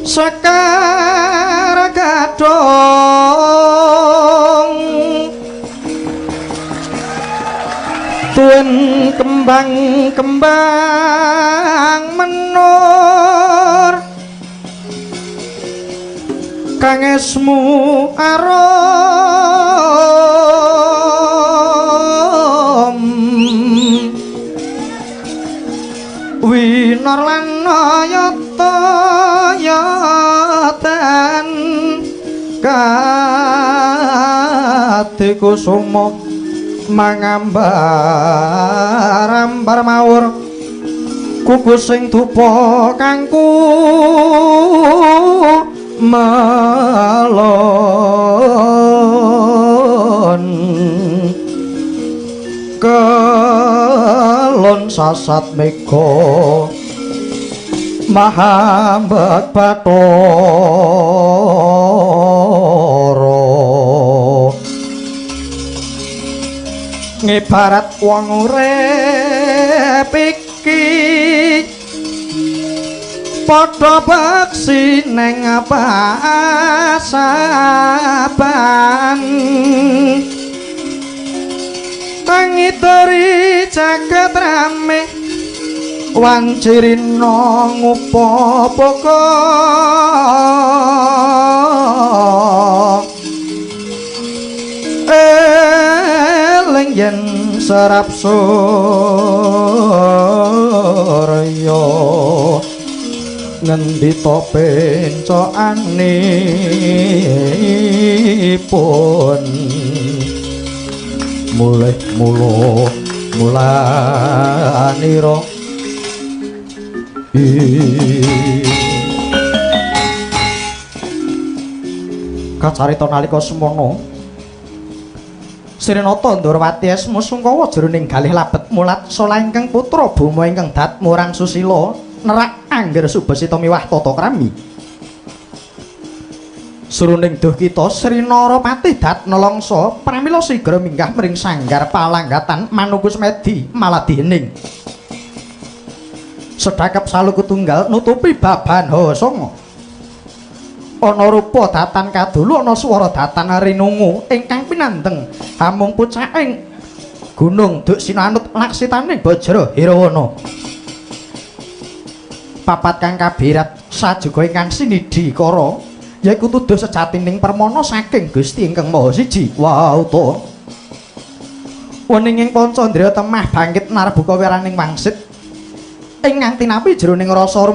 Sekar gadhong tuwin kembang-kembang menur kang esmu arum winor lan ayata yatan kadi kusuma mangambar-ambar mawur kuku sing dupa kangku melon kelon sasat mega mahambet bathara ngibarat wong urip iki padha beksi neng pasaban tangi teri jagat rame wancirina ngupapaka eling yen serap surya ngendi to pencokanipun mulih mula mulanira. Kacarita nalika semono Srinata Ndorowati esmu sungkawa jroning galih labet mulat solah ingkang putra Boma ingkang datmurang susila nerak angger subasita miwah tata krami. Sruning duh kita Sri Narapati Datnalangsa pramila sigra minggah mring sanggar palanggatan manuku semedi maladining. Sedhakep saluku tunggal nutupi baban hawa sanga. Ana rupa datan kadulu ana swara datan rinungu ingkang pinandeng hamung pucaking gunung Duk Sinanut laksitaning Bajra Hirawana. Papat kang kabirat sajuga ingkang sinidhi kara yaiku tuduh sejatining permana saking Gusti ingkang Maha Siji. Wauta. Wening ing Pancandriya temah bangkit narbuka weraning wangsit ingkang tinapi jroning rasa